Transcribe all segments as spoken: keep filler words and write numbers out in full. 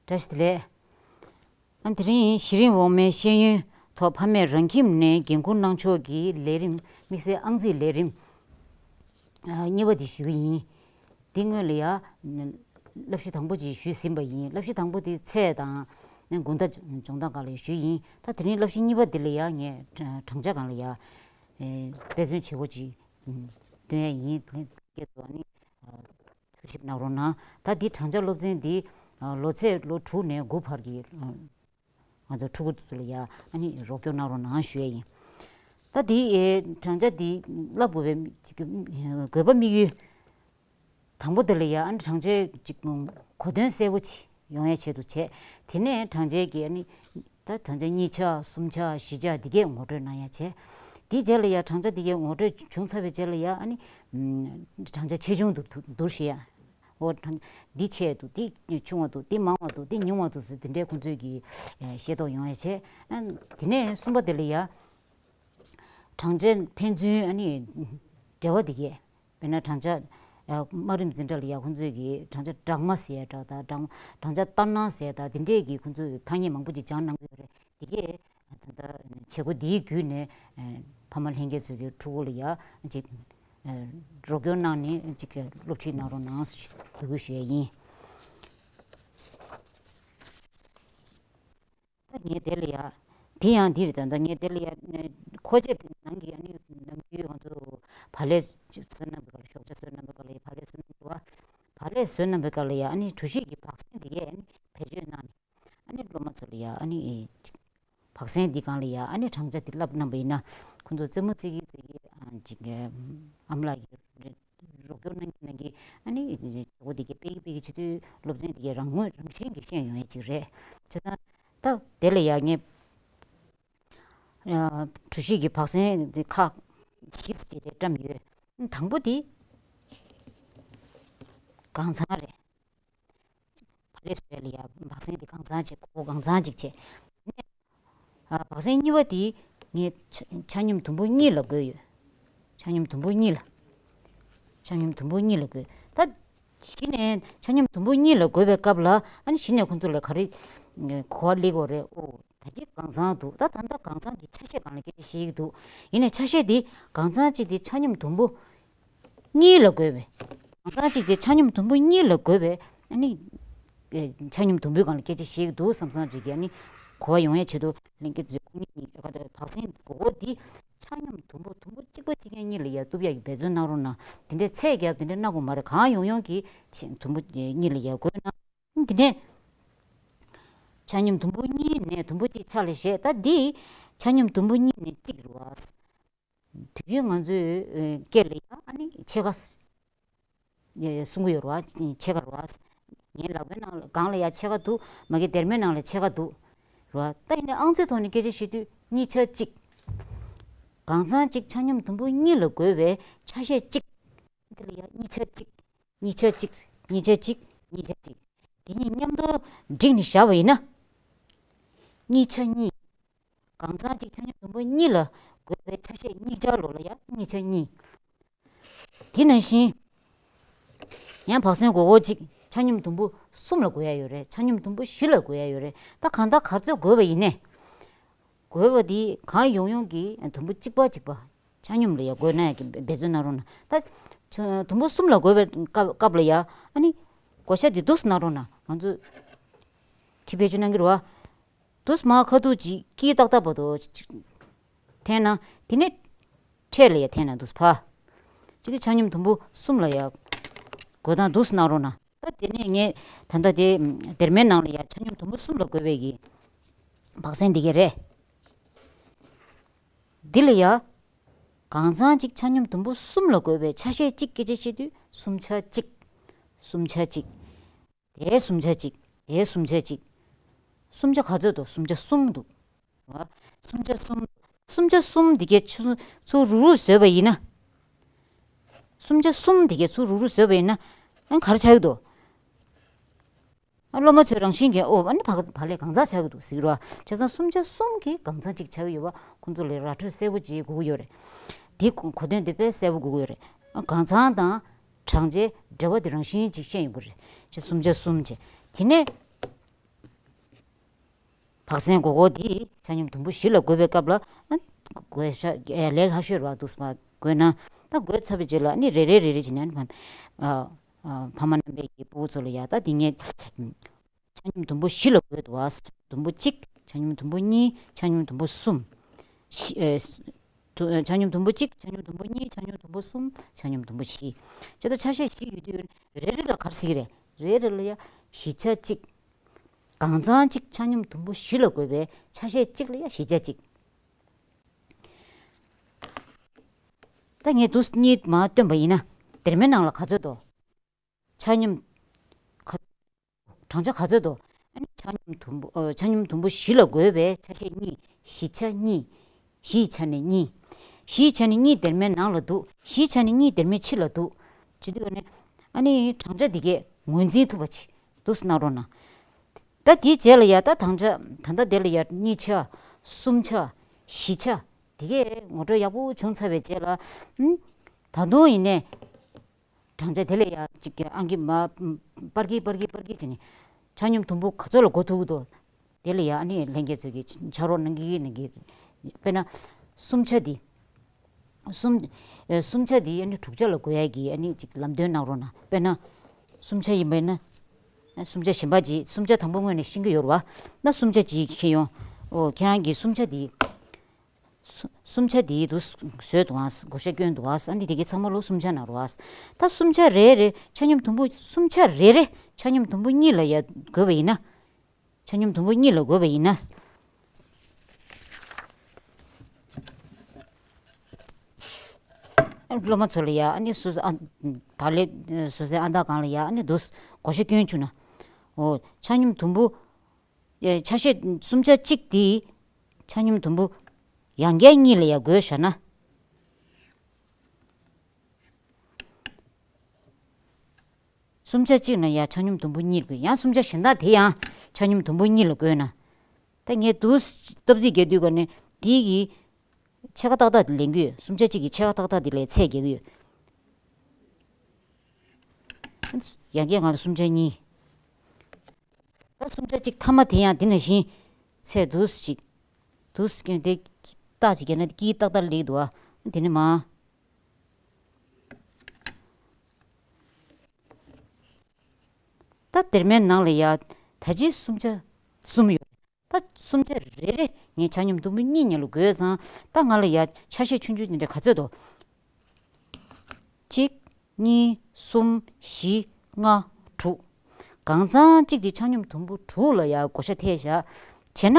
བཀྲ་ཤིས་བདེ་ལེགས། ཨ་དེ་རིང་གཞི་རིམ་འོག་མའི་ཤེས་ཡོན་ཐོག་ཕ་མས་རང་ཁྱིམ་ནས་འགན་འཁུར་གནང་ཕྱོགས་ཀྱི་ལས་རིམ། དམིགས་བསལ་ཨང་རྩིས་ལས་རིམ་ཨ་གཉིས་པ་དེ་ཞུ་གི་ཡིན། དེ་སྔོན་ལ་ཡ་བསླབ་གཞི་དང་པོ་ཅིག་ཞུས་ཟིན་པ་ཡིན། བསླབ་གཞི་དང་པོ་དེ་ཚད་དང་དགོང་དག་སྦྱོང་སྟངས་སྒང་ལ་ཞུས་ཡིན། ད་དེ་རིང་བསླབ་གཞི་གཉིས་པ་དེ་ལ་ཡ་ངས་བགྲང་བྱ་སྒང་ལ་ཡ་དཔེ་མཚོན་བྱེད་སྒོ་ཅིག་སྟོན་ཡ་ཡིན། ལྷན་རྒྱས་ཚོ་ཨ་ནི་ཐུགས་ཞིབ་གནང་རོགས་གནང་། ད་འདི་བགྲང་བྱ་སློབ་ཚན་འདི་ལོ་ཚད་ལོ་དྲུག་ནས་དགུ་བར་གྱི་ང་ཚོ་ཕྲུ་གུ་ཚོ་ལ་ཡ་ཨ་ནི་རོགས་སྐྱོར་གནང་རོགས་གནང་ཞུ་ཡ་ཡིན། ད་འདི་བགྲང་བྱ་འདི་བསླབ་དགོས་པའི་དགོས་པ་དམིགས་ཡུལ། དང་པོ་དེ་ལ་ཡ་ཨ་ནི་བགྲང་བྱའི་གོ་དོན་གསལ་པོ་ཅིག་ཡོང་ཡ་ཆེད་དུ་བྱས། དེ་ནས་བགྲང་བྱའི་གི་ཨ་ནི་ད་བགྲང་བྱ་གཉིས་ཆ་གསུམ་ཆ་བཞི་ཆ་འདི་གས་ངོ་སྤྲོད་གནང་ཡ་བྱས། དེའི་རྗེས་ལ་ཡ་བགྲང་བྱ་འདི་གས་ངོ་སྤྲོད་བྱུང་ཚར་བའི་རྗེས་ལ་ཡ་ཨ་ནི་བགྲང་བྱ་ཆེ་ཆུང་དུ་བསྡུར་ཞིག་ཡ། འོ་བགྲང་འདི་ཆེ་འདུག་འདི་ཆུང་བ་འདུག་འདི་མང་བ་འདུག་འདི་ཉུང་བ་འདུག་ཟེར་དེ་འདྲའི་ཁོང་ཚོས་ཀྱི་ཤེས་རྟོགས་ཡོང་ཡ་བྱས། དེ་ནས་གསུམ་པ་དེ་ལ་ཡ་བགྲང་བྱའི་ཕན་ཚུན་ཨ་ནི་འབྲེལ་བ་འདི་གས། དཔེར་ན་བགྲང་བྱ་ཨ་དམའ་རིམ་འཛིན་གྲྭ་ལ་ཡ་ཁོང་ཚོས་ཀྱི་བགྲང་བྱ་སྦྲགས་མ་ཟེར་ཡ་འདྲ་དང་། བགྲང་བགྲང་བྱ་ལྟར་སྣང་ཟེར་ཡ་དང་། དེ་འདྲས་ཀྱི་ཁོང་ཚོས་ཐ་སྙད་མང་པོ་ཅིག་སྦྱངས་གནང་གི་ཡོད་རེད། དེ་གས་ད་ལྟ་བྱེད་སྒོ་འདིའི་བརྒྱུད་ནས་ཕ་མ་ལྷན་རྒྱས་ཚོས་ཀྱི་ཕྲུ་གུ་ལ་ཡ་ཅིག་རོགས་སྐྱོར་གནང་ནས་ཅིག་སློབ་ཁྲིད་གནང་རོགས་གནང་ཞུ་དགོས་ཞུ་ཡ་ཡིན། ད་ངས་དེ་ལ་ཡ། དེ་ཡང་འདི་རེད། ད་ད་ངས་དེ་ལ་ཡ་མཁོ་ཆས་ནང་གི་ཨ་ནི་ནམ་རྒྱུན་ང་ཚོ་བག་ལེབ་བསོད་ནམས་པའི་སྐབས་ལ། ཞོགས་ཇ་བསོད་ནམས་པའི་སྐབས་ལ་ཡ་བག་ལེབ་བསོད་ནམས་འགྲོ་བ། བག་ལེབ་བསོད་ནམས་པའི་སྐབས་ལ་ཡ་ཨ་ནི་གྲོ་ཞིབ་ཀྱི་བག་ཟན་འདི་གས་ཨ་ནི་བེད་སྤྱོད་གནང་ནས་ཨ་ནི་སློབ་མ་ཚོ་ལ་ཡ་ཨ་ནི་བག་ཟན་འདི་སྒང་ལ་ཡ་ཨ་ནི་བགྲང་བྱ་འདི་བསླབ་གནང་པ་ཡིན་ན། ཁོང་ཚོ་རྩེད་མོ་རྩེ་གི་རྩེ་གི་ཨ་ཅིག་ཨ་མ་ལགས་ཀྱི་རོགས་སྐྱོར་གནང་གི་གནང་གི་ཨ་ནི་བྱེད་སྒོ་འདི་གས་སྤེལ་གི་སྤེལ་གི་བྱེད་དུས་སློབ་ཚན་འདི་གས་རང་ངོས་རང་བཞིན་གྱིས་ཤེས་ཡོང་ཡ་ཅིག་རེད། བྱས་ཙང་ད་དེ་ལ་ཡ་ངས་ཨ་གྲོ་ཞིབ་ཀྱི་བག་ཟན་འདི་ཁག་བཞི་ཙམ་ཅིག་རེ་བཀྲམ་ཡོད། དང་པོ་འདི་གང་ཚང་རེད། བག་ལེབ་བཟོ་ཡ་ལ་ཡ་བག་ཟན་འདི་གང་ཚང་ཅིག་གོ་གང་ཚང་ཅིག་བྱས། ཨ་བག་ཟན་གཉིས་པ་དེ་ངས་ཆ་ཆ་སྙོམས་དུམ་བུ་གཉིས་ལ་བགོས་ཡོད། ཆ་སྙོམས་དུམ་བུ་གཉིས་ལ། ཆ་སྙོམས་དུམ་བུ་གཉིས་ལ་བགོས། ད་གཞི་ནས་ཆ་སྙོམས་དུམ་བུ་གཉིས་ལ་བགོས་པའི་སྐབས་ལ་ཨ་ནི་གཞི་ནས་ཁོང་ཚོ་ལ་ག་རེ་གོ་བ་སླེབས་ཀྱི་ཡོད་རེད། ཨོ་ད་གཅིག་གང་ཚང་འདུག་ད་ད་ལྟ་གང་ཚང་གི་ཆ་ཤས་སྒང་ལ་སྐད་ཆ་བཤད་ཀྱི་འདུག་ཡིན་ནའི་ཆ་ཤས་དེ་གང་ཚང་གཅིག་དེ་ཆ་སྙོམས་དུམ་བུ་གཉིས་ལ་བགོས་པས། གང་ཚང་གཅིག་དེ་ཆ་སྙོམས་དུམ་བུ་གཉིས་ལ་བགོས་པས་ཨ་ནི། ཆ་སྙོམས་དུམ་བུའི་སྒང་ལ་སྐད་ཆ་བཤད་ཀྱི་འདུག་བསམ་བསམ་རིག་གི་ཨ་ནི་གོ་བ་ཡོང་ཡའི་ཆེད་དུ་ལྷན་རྒྱས་ཚོས་ཁོང་གཉིས་ཀྱི་ཨ་ད་བག་ཟན་མགོ་སྐོར་འདི་ཆ་སྙོམས་དུམ་བུ་དུམ་བུ་གཅིག་པ་གཅིག་རྐྱང་གཉིས་ལ་ཡ་གཏུབ་ཡ་གི་འབད་བརྩོན་གནང་རོགས་གནང་། དེ་འདྲའི་ཚད་བརྒྱབ་དེ་འདྲ་གནང་དགོས་མ་རེད། གང་ཡོང་ཡོང་གི་ཆེ་དུམ་བུ་གཉིས་ལ་ཡ་བགོས་གནང་། འདི་ནས་ཆ་སྙོམས་དུམ་བུ་གཉིས་ནས་དུམ་བུ་གཅིག་ཆ་ལ་བཞག་ད་འདི་ཆ་སྙོམས་དུམ་བུ་གཉིས་ནས་གཅིག་རེད་བ། དུས་རྒྱུན་ང་ཚོའི་སྐད་ལ་ཡ་ཨ་ནི་ཕྱེད་ཀ་གསུང་གི་ཡོད་རེད་བ། ཕྱེད་ཀ་རེད་བ། ངའི་ལག་པའི་ནང་ལ་སྒང་ལ་ཡ་ཕྱེད་ཀ་འདུག་མ་གི་སྡེར་མའི་ནང་ལ་ཕྱེད་ཀ་འདུག་རེད་བ། ད་ཡིན་ནའི་ཨང་རྩིས་ཐོག་ནས་སྐད་ཆ་བཤད་དུས་གཉིས་ཆ་གཅིག་གང་ཚང་གཅིག་ཆ་སྙོམས་དུམ་བུ་གཉིས་ལ་བགོས་པའི་ཆ་ཤས་གཅིག་དེ་ལ་ཡ་གཉིས་ཆ་གཅིག་གཉིས་ཆ་གཅིག་གཉིས་ཆ་གཅིག་གཉིས་ཆ་གཅིག་དེ་གཉིས་མཉམ་དུ་བསྒྲིགས་ནས་བཞག་པ་ཡིན་ན། གཉིས་ཆ་གཉིས། གང་ཚང་གཅིག་ཆ་སྙོམས་དུམ་བུ་གཉིས་ལ་བགོས་པའི་ཆ་ཤས་གཉིས་ཆ་ལོ་ལ་ཡ་གཉིས་ཆ་གཉིས། དེ་ནང་བཞིན་ཡང་བག་ཟན་མགོ་སྐོར་གཅིག་ཆ་སྙོམས་དུམ་བུ་གསུམ་ལ་བགོས་ཡ་ཡོད་རེད། ཆ་སྙོམས་དུམ་བུ་བཞི་ལ་བགོས་ཡ་ཡོད་རེད། ད་གང་ལྟར་ག་ཚོད་བགོས་པ་ཡིན་ནའི། བགོས་པ་དེ་གང་ཡོང་ཡོང་གི་དུམ་བུ་གཅིག་པ་གཅིག་པ་ཆ་སྙོམས་ལ་ཡ་བགོས་ན་ཡ་གི་འབད་བརྩོན་གནང་རོགས་གནང་། ད་དུམ་བུ་གསུམ་ལ་བགོས་པའི་སྐབས་སྐབས་ལ་ཡ་ཨ་ནི་བགོ་བཤའ་དེ་འདུག་སེ་གནང་རོགས་གནང་། ང་ཚོ་ཁྲི་བེད་སྤྱོད་གནང་གི་རེད་བ། དུས་མ་ཁ་ཐུག་ཅིག་སྐྱིད་ཏག་ཏག་བར་དུ་ཅིག་འཐེན་ན། དེ་ནས་འཕྲེད་ལ་ཡ་འཐེན་ན་འདུག་ཕ། ཅིག་གི་ཆ་སྙོམས་དུམ་བུ་གསུམ་ལ་ཡ་བགོ་སྟངས་འདུག་སེ་གནང་རོགས་གནང་། ད་དེ་ནས་ངས་ད་ལྟ་དེ་སྡེར་མའི་ནང་ལ་ཡ་ཆ་སྙོམས་དུམ་བུ་གསུམ་ལ་བགོས་པའི་གི་བག་ཟན་འདི་གས་རེད། འདི་ལ་ཡ་གང་ཚང་ཅིག་ཆ་སྙོམས་དུམ་བུ་གསུམ་ལ་བགོས་པའི་ཆ་ཤས་གཅིག་སྐད་ཆ་བཤད་དུས་གསུམ་ཆ་གཅིག་གསུམ་ཆ་གཅིག་དེའི་གསུམ་ཆ་གཅིག་དེའི་གསུམ་ཆ་གཅིག་གསུམ་ཆ་ག་ཚོད་འདུག་གསུམ་ཆ་གསུམ་འདུག་གསུམ་ཆ་གསུམ། གསུམ་ཆ་གསུམ་འདི་གས་ཚུར་ཚུར་རུག་རུག་བཟོས་པ་ཡིན་ན། གསུམ་ཆ་གསུམ་འདི་གས་ཚུར་རུག་རུག་བཟོས་པ་ཡིན་ན། ཨ་ག་རེ་ཆགས་ཀྱི་འདུག་ཨ་སློབ་མ་ཚོས་རང་བཞིན་གྱིས་ཨོ་ཨ་ནི་བག་བག་ལེབ་གང་ཚང་ཆགས་ཀྱི་འདུག་ཟེར་གྱི་རེད་བ། བྱས་ཙང་གསུམ་ཆ་གསུམ་གྱིས་གང་ཚང་གཅིག་ཆགས་ཀྱི་ཡོད་པ་ཁོང་ཚོ་ལ་ར་སྤྲོད་གསལ་པོ་ཅིག་དགོས་ཀྱི་ཡོད་རེད། འདི་གོ་གོ་དོན་འདི་དཔེ་གསལ་པོ་དགོས་ཀྱི་ཡོད་རེད། ཨ་གང་ཚང་དང་བགྲང་བྱའི་འབྲེལ་བ་འདི་རང་བཞིན་ཅིག་ཤེས་ཡོང་གི་རེད། ཅེས་གསུམ་ཆ་གསུམ་བྱས། དེ་ནས་ བག་ཟན་སྒོར་སྒོར་འདི་ཆ་སྙོམས་དུམ་བུ་བཞི་ལ་བགོས་པའི་སྐབས་ལ་ཨ་བགོས་ཤ་ཨེ་ལས་སླ་ཤོས་རེད་བ། འདུག་སེ་མར་བགོས་ན། ད་བགོས་ཚར་བའི་རྗེས་ལ་ཨ་ནི་རེ་རེ་རེ་རེ་བྱས་ནས་ཨ་ནི་ཕ་ཨ་ཨ་ཕ་མ་རྣམ་པས་ཀྱི་སྤུ་གུ་ཚོ་ལ་ཡ་ད་འདི་ངས་ཆ་སྙོམས་དུམ་བུ་བཞི་ལ་བགོས་འདུག་བ། དུམ་བུ་གཅིག་ཆ་སྙོམས་དུམ་བུ་གཉིས། ཆ་སྙོམས་དུམ་བུ་གསུམ། བཞི་ཨེ་དུ་ཆ་སྙོམས་དུམ་བུ་གཅིག་ཆ་སྙོམས་དུམ་བུ་གཉིས། ཆ་སྙོམས་དུམ་བུ་གསུམ། ཆ་སྙོམས་དུམ་བུ་བཞི། བྱས་ཙང་ཆ་ཤས་བཞི་ཡོད་དུས་རེ་རེ་ལ་ག་རེ་ཟེར་གྱི་རེད། རེ་རེ་ལ་ཡ་བཞི་ཆ་གཅིག་གང་ཚང་གཅིག་ཆ་སྙོམས་དུམ་བུ་བཞི་ལ་བགོས་པའི་ཆ་ཤས་གཅིག་ལ་ཡ་བཞི་ཆ་གཅིག་ད་ངས་འདུག་སེ་གཉིས་མར་བཏོན་པ་ཡིན་ན། སྡེར་མའི་ནང་ལ་ག་ཚོད་འདུག་ཆ་སྙོམས་ག་གྲངས་ཆ་ག་ཚོད་འདུག་ཨ་ནི་ཆ་སྙོམས་དུམ་བུ་ཨ་ཆ་སྙོམས་དུམ་བུ་བཞི་ལ་བགོས་པའི་ཆ་ཤས་གཉིས། བཞི་ཆ་གཉིས། བཞི་ཡི་ཆ་ནས་གཉིས། བཞི་ཡི་ཆ་ནས་གཉིས་སྡེར་མའི་ནང་ལ་འདུག་བཞི་ཡི་ཆ་ནས་གཉིས་སྡེར་མའི་ཕྱི་ལ་འདུག་བྱེད་དུས་ནས་ཨ་ནི་གྲངས་ཆ་འདི་གས་ངོས་འཛིན་ཐུབ་པ་ཅིག་འདུག་སེ་གནང་རོགས་གནང་། ད་དེའི་རྗེས་ལ་ཡ་ད་གྲངས་ཆ་ད་ལྟ་དེ་ལ་ཡ་གཉིས་ཆ། གསུམ་ཆ། བཞི་ཆ། དེ་གས་ངོ་སྤྲོད་ཡག་པོ་བྱུང་ཚར་བའི་རྗེས་ལ་ཨུམ། ད་དུང་ཡིན་ནའི་གྲངས་ཆ་དེ་ལ་ཡ་གཅིག་གི་ཨང་ཀི་མ་སྤར་གི་སྤར་གི་སྤར་གི་བྱས་ནས་ཆ་སྙོམས་དུམ་བུ་ག་ཚོད་ལ་བགོ་ཐུབ་ཀྱི་འདུག་དེ་ལ་ཡ་ཨ་ནི་ལྷན་རྒྱས་ཚོས་ཀྱི་ཕྱག་རོགས་གནང་གི་གནང་གི། དཔེར་ན་གསུམ་ཆ་འདི། གསུམ་ཨེ་གསུམ་ཆ་འདི་ཨ་ནི་དྲུག་ཆ་ལ་བགོ་ཡ་གི་ཨ་ནི་ཅིག་ལམ་སྟོན་གནང་རོགས་གནང་། དཔེར་ན་གསུམ་ཆ་ཡིན་པས་ན། ཨ་གསུམ་ཆ་གཞན་པ་ཅིག་གསུམ་ཆ་དང་པོ་སྔོན་ནས་ཤེས་ཀྱི་ཡོད་རེད་བ། ན་གསུམ་ཆ་ཅིག་ཁྱེར་ཡོང་། ཨོ་ཁྱེད་རང་གིས་གསུམ་ཆ་འདི། གསུམ་ཆ་དེའི་དུ་བཟོས་འདུག་ཨ། བགོ་བཤའ་བསྐྱོན་འདུག་ཨ། ཨ་འདི་དེ་གའི་ཚང་མ་ལོ་གསུམ་ཆ་ན་རུ་ཨ། ད་གསུམ་ཆ་རེ་རེ་ཆ་སྙོམས་དུམ་བུ་གསུམ་ཆ་རེ་རེ་ཆ་སྙོམས་དུམ་བུ་གཉིས་ལ་ཡ་བགོས་པ་ཡིན་ན། ཆ་སྙོམས་དུམ་བུ་གཉིས་ལ་བགོས་པ་ཡིན་ན། སློབ་མ་ཚོ་ལ་ཡ་ཨ་ནི་སོ་སོ་ཨ་བག་ལེབ་སོ་སོའི་ཨ་མདའ་སྒང་ལ་ཡ་ཨ་ནི་དུ་བགོ་བཤའ་བསྐྱོན་བཅུག་ན། འོ་ཆ་སྙོམས་དུམ་བུ། ཆ་ཤས་གསུམ་ཆ་གཅིག་དེ་ཆ་སྙོམས་དུམ་བུ་ཡང་བསྐྱར་གཉིས་ལ་ཡང་བགོས་བཞག་ན། གསུམ་ཆ་གཅིག་ན་ཡང་ཆ་སྙོམས་དུམ་བུ་གཉིས་ལ་བགོས། ཡང་གསུམ་ཆ་གཞན་དག་དེ་ཡང་ཆ་སྙོམས་དུམ་བུ་གཉིས་ལ་བགོས་ན། ད་ངས་དུ་སྟབས་རྩིས་རྒྱག་དུས་ག་ནས་དེ་གི་ཕྱེད་ཀ་ཏག་ཏག་དེ་ལེན་གྱི་ཡོད། གསུམ་ཆ་གཅིག་གི་ཕྱེད་ཀ་ཏག་ཏག་དེ་ལ་ཚད་རྒྱག་གི་ཡོད། ཡང་བསྐྱར་ང་ལ་གསུམ་ཆ་གཉིས། ད་གསུམ་ཆ་གཅིག་མཐའ་མ་དེ་ཡང་དེ་ནང་བཞིན་ཚད་དུ་ཅིག་དུ་སྐྱོན་དེ་རྟགས་ཅིག་བརྒྱབ་ན་དེ་དཀྱིལ་ཏག་ཏག་སླེབས་འདུག་ཨ། དེ་ནས་མ། ད་སྡེར་མའི་ནང་ལ་ཡ་ད་ཅི་གསུམ་ཆ་གསུམ་ཡོད། ད་གསུམ་ཆ་རེ་རེ་ངས་ཆ་སྙོམས་དུམ་བུ་གཉིས་གཉིས་ལ་བགོས་ཙང་ད་ང་ལ་ཡ་ཆ་ཤས་ཆུང་ཆུང་དེ་འདྲ་ག་ཚོད་འདུག་གཅིག་གཉིས། གསུམ། བཞི། ལྔ། དྲུག་གང་ཚང་གཅིག་དེ་ཆ་སྙོམས་དུམ་བུ་དྲུག་ལ་ཡ་བགོ་བཤའ་ཐེབས་བཞག་བྱས་ན།